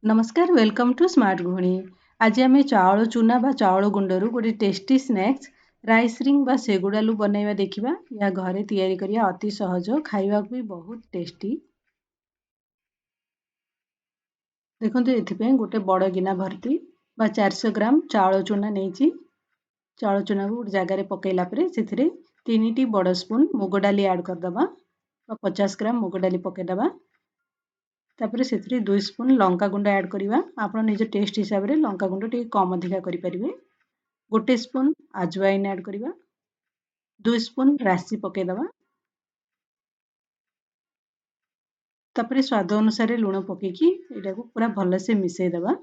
ନମସ୍କାର, welcome to smart ଗୃହିଣୀ। ଆଜି ଆମେ ଚାଉଳ ଚୁନା ବା ଚାଉଳ ଗୁଣ୍ଡରୁ ଗୋଟେ ଟେଷ୍ଟି ସ୍ନାକ୍ସ ରାଇସ୍ ରିଙ୍ଗ ବା ସେଗୁଡ଼ାଲୁ ବନାଇବା ଦେଖିବା। ଏହା ଘରେ ତିଆରି କରିବା ଅତି ସହଜ, ଖାଇବାକୁ ବି ବହୁତ ଟେଷ୍ଟି। ଦେଖନ୍ତୁ, ଏଥିପାଇଁ ଗୋଟେ ବଡ଼ ଗିନା ଭର୍ତ୍ତି ବା 400 ଗ୍ରାମ ଚାଉଳ ଚୁନା ନେଇଛି। ଚାଉଳ ଚୁନାକୁ ଗୋଟେ ଜାଗାରେ ପକାଇଲା ପରେ ସେଥିରେ 3ଟି ବଡ଼ ସ୍ପୁନ୍ ମୁଗ ଡାଲି ଆଡ଼୍ କରିଦେବା ବା 50 ଗ୍ରାମ ମୁଗ ଡାଲି ପକାଇଦେବା। ତାପରେ ସେଥିରେ 2 ସ୍ପୁନ୍ ଲଙ୍କା ଗୁଣ୍ଡ ଆଡ଼୍ କରିବା। ଆପଣ ନିଜ ଟେଷ୍ଟ ହିସାବରେ ଲଙ୍କା ଗୁଣ୍ଡ ଟିକେ କମ୍ ଅଧିକା କରିପାରିବେ। 1 ସ୍ପୁନ୍ ଆଜୱାଇନ୍ ଆଡ଼୍ କରିବା, 2 ସ୍ପୁନ୍ ରାଶି ପକାଇଦେବା। ତାପରେ ସ୍ୱାଦ ଅନୁସାରେ ଲୁଣ ପକାଇକି ଏଇଟାକୁ ପୁରା ଭଲସେ ମିଶାଇଦେବା।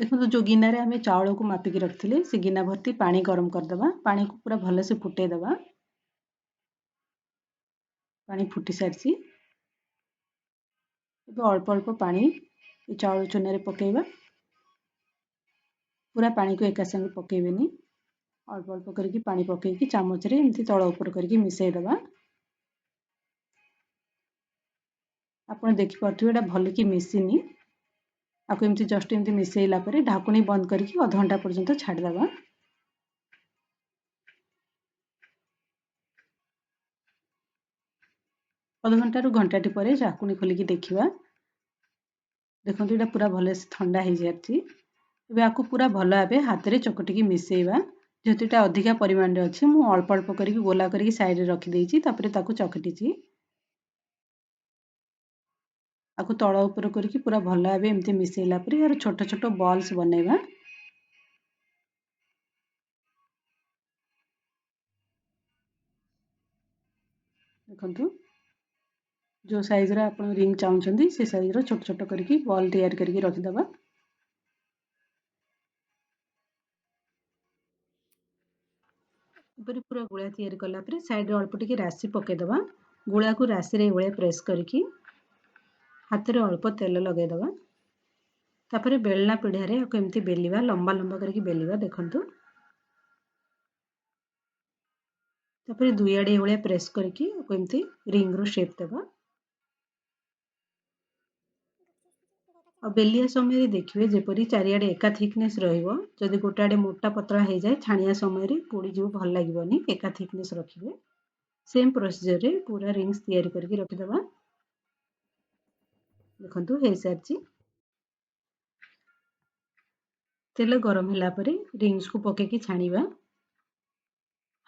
ଦେଖନ୍ତୁ, ଯେଉଁ ଗିନାରେ ଆମେ ଚାଉଳକୁ ମାପିକି ରଖିଥିଲେ, ସେ ଗିନା ଭର୍ତ୍ତି ପାଣି ଗରମ କରିଦେବା। ପାଣିକୁ ପୁରା ଭଲସେ ଫୁଟାଇଦେବା। ପାଣି ଫୁଟି ସାରିଛି। ଏବେ ଅଳ୍ପ ଅଳ୍ପ ପାଣି ଏ ଚାଉଳ ଚୁନାରେ ପକାଇବା। ପୁରା ପାଣିକୁ ଏକା ସାଙ୍ଗେ ପକାଇବେନି, ଅଳ୍ପ ଅଳ୍ପ କରିକି ପାଣି ପକାଇକି ଚାମଚରେ ଏମିତି ତଳ ଉପର କରିକି ମିଶାଇଦେବା। ଆପଣ ଦେଖିପାରୁଥିବେ, ଏଇଟା ଭଲକି ମିଶିନି। ଆକୁ ଏମିତି ଜଷ୍ଟ ଏମିତି ମିଶାଇଲା ପରେ ଢାକୁଣି ବନ୍ଦ କରିକି ଅଧଘଣ୍ଟା ପର୍ଯ୍ୟନ୍ତ ଛାଡ଼ିଦେବା। ଅଧଘଣ୍ଟାରୁ ଘଣ୍ଟାଟି ପରେ ଢାକୁଣି ଖୋଲିକି ଦେଖିବା। ଦେଖନ୍ତୁ, ଏଇଟା ପୁରା ଭଲସେ ଥଣ୍ଡା ହେଇଯାଇଛି। ଏବେ ଆକୁ ପୁରା ଭଲ ଭାବେ ହାତରେ ଚକଟିକି ମିଶାଇବା। ଯେହେତୁ ଏଇଟା ଅଧିକା ପରିମାଣରେ ଅଛି, ମୁଁ ଅଳ୍ପ ଅଳ୍ପ କରିକି ଗୋଲା କରିକି ସାଇଡ଼ରେ ରଖିଦେଇଛି, ତାପରେ ତାକୁ ଚକଟିଛି। ଆକୁ ତଳ ଉପର କରିକି ପୁରା ଭଲ ଭାବେ ଏମିତି ମିଶାଇଲା ପରେ ଏହାର ଛୋଟ ଛୋଟ ବଲ୍ସ ବନେଇବା। ଦେଖନ୍ତୁ, ଯେଉଁ ସାଇଜ୍ର ଆପଣ ରିଙ୍ଗ ଚାହୁଁଛନ୍ତି, ସେ ସାଇଜ୍ର ଛୋଟ ଛୋଟ କରିକି ବଲ୍ ତିଆରି କରିକି ରଖିଦେବା। ଏପରି ପୁରା ଗୁଳା ତିଆରି କଲା ପରେ ସାଇଡ଼ରେ ଅଳ୍ପ ଟିକେ ରାଶି ପକାଇଦେବା। ଗୁଳାକୁ ରାଶିରେ ଏଇଭଳିଆ ପ୍ରେସ୍ କରିକି ହାତରେ ଅଳ୍ପ ତେଲ ଲଗାଇଦେବା। ତାପରେ ବେଲଣା ପିଢ଼ାରେ ଆକୁ ଏମିତି ବେଲିବା, ଲମ୍ବା ଲମ୍ବା କରିକି ବେଲିବା। ଦେଖନ୍ତୁ, ତାପରେ ଦୁଇଆଡ଼େ ଏଇଭଳିଆ ପ୍ରେସ୍ କରିକି ଆକୁ ଏମିତି ରିଙ୍ଗର ସେପ୍ ଦେବା। ଆଉ ବେଲିବା ସମୟରେ ଦେଖିବେ ଯେପରି ଚାରିଆଡ଼େ ଏକା ଥିକନେସ୍ ରହିବ। ଯଦି ଗୋଟେ ଆଡ଼େ ମୋଟା ପତଳା ହେଇଯାଏ, ଛାଣିବା ସମୟରେ ପୋଡ଼ିଯିବ, ଭଲ ଲାଗିବନି। ଏକା ଥିକନେସ୍ ରଖିବେ। ସେମ୍ ପ୍ରୋସିଜରରେ ପୁରା ରିଙ୍ଗସ୍ ତିଆରି କରିକି ରଖିଦେବା। ଦେଖନ୍ତୁ, ହେଇସାରିଛି। ତେଲ ଗରମ ହେଲା ପରେ ରିଙ୍ଗସକୁ ପକେଇକି ଛାଣିବା।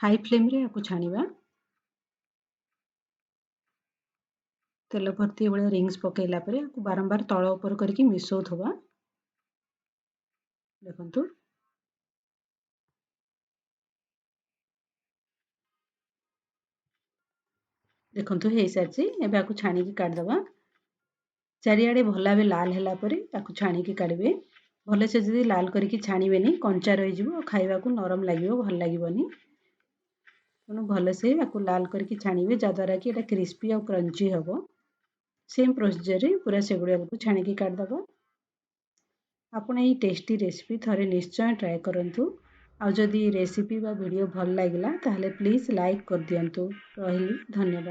ହାଇ ଫ୍ଲେମ୍ରେ ଆକୁ ଛାଣିବା। ତେଲ ଭର୍ତ୍ତି ଏଭଳିଆ ରିଙ୍ଗସ୍ ପକାଇଲା ପରେ ଆକୁ ବାରମ୍ବାର ତଳ ଉପର କରିକି ମିଶାଉଥିବା। ଦେଖନ୍ତୁ, ଦେଖନ୍ତୁ, ହେଇସାରିଛି। ଏବେ ଆକୁ ଛାଣିକି କାଢ଼ିଦେବା। ଚାରିଆଡ଼େ ଭଲ ଭାବେ ଲାଲ ହେଲା ପରେ ତାକୁ ଛାଣିକି କାଢ଼ିବେ। ଭଲସେ ଯଦି ଲାଲ କରିକି ଛାଣିବେନି, କଞ୍ଚା ରହିଯିବ ଆଉ ଖାଇବାକୁ ନରମ ଲାଗିବ, ଭଲ ଲାଗିବନି। ତେଣୁ ଭଲସେ ଆକୁ ଲାଲ କରିକି ଛାଣିବେ, ଯାହାଦ୍ୱାରା କି ଏଇଟା କ୍ରିସ୍ପି ଆଉ କ୍ରଞ୍ଚି ହେବ। ସେମ୍ ପ୍ରୋସିଜରରେ ପୁରା ସେଗୁଡ଼ାକୁ ଛାଣିକି କାଢ଼ିଦେବା। ଆପଣ ଏଇ ଟେଷ୍ଟି ରେସିପି ଥରେ ନିଶ୍ଚୟ ଟ୍ରାଏ କରନ୍ତୁ। ଆଉ ଯଦି ରେସିପି ବା ଭିଡ଼ିଓ ଭଲ ଲାଗିଲା, ତାହେଲେ ପ୍ଲିଜ୍ ଲାଇକ୍ କରିଦିଅନ୍ତୁ। ରହିଲି, ଧନ୍ୟବାଦ।